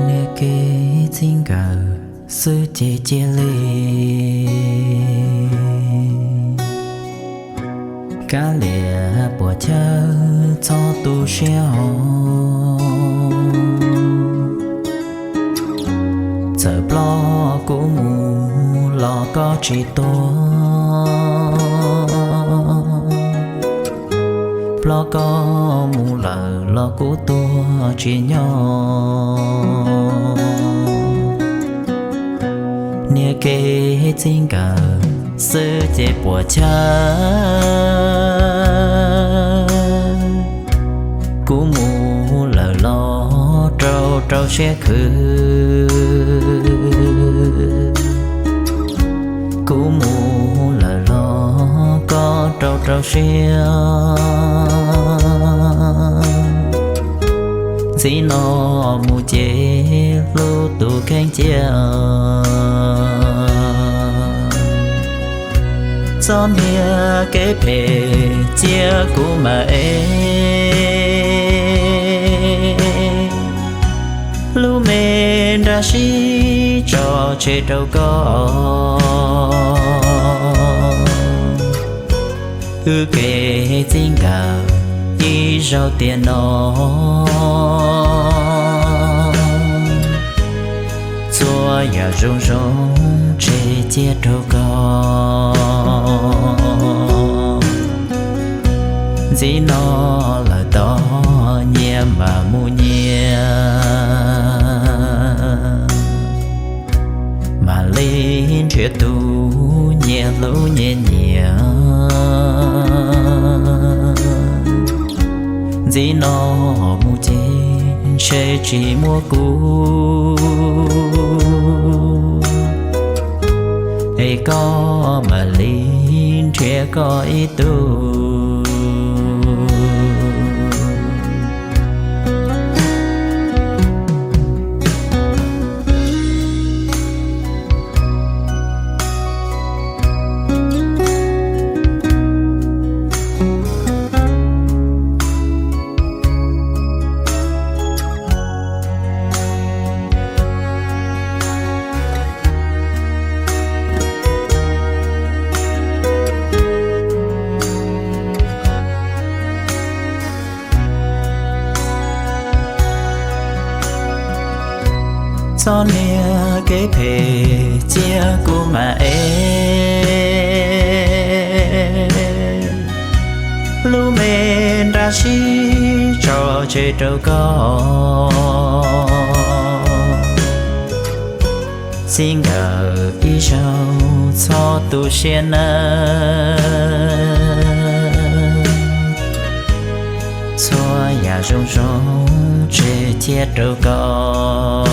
Niag kev txij nkawm xwb ces cia li kav liam puas chawj txhob tu siab hos. Txawm ploj kuv mus los koj tsis tuag, ploj koj mus lawm los kuv tuag tsis nyob. Niag kev txij nkawm xwb ces puas chawj, kuv mus lawm los rau rau siab khwv. Kuv mus lawm los koj rau rau siab. Ntxiv no mus ces hlub tus kheej cia. Txoj niag kev phem cia kuv mam ev, lub me nra sib tso tseg rau koj. Wb kev txij nkawm ib zaug tiam no, txhua yam zoo zoo tseg cia rau koj. Ntxiv no lawm tod nyias mam mus nyias, mam li nrhiav tus nyias hlub nyias nyiam. Ntxiv no mus ces ntshe tsis muaj kuv, es koj mam li nrhiav koj ib tug. Txoj niag kev phem cia kuv mam ev, lub me nra sib tso tseg rau koj. Txij nkawm ib zaug txhob tu siab nawb, txhua yam zoo zoo tseg cia rau koj.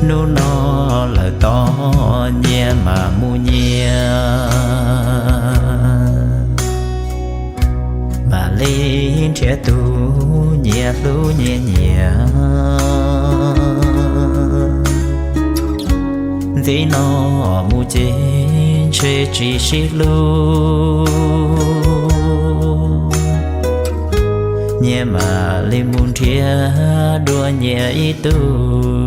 Hnub no lawm tod nyias mam mus nyias, mam li nrhiav tus nyias hlub nyias nyiam. Ntxiv no mus ces ntshe tsis sib hlub, nyias mam li mus nrhiav dua nyias ib tug.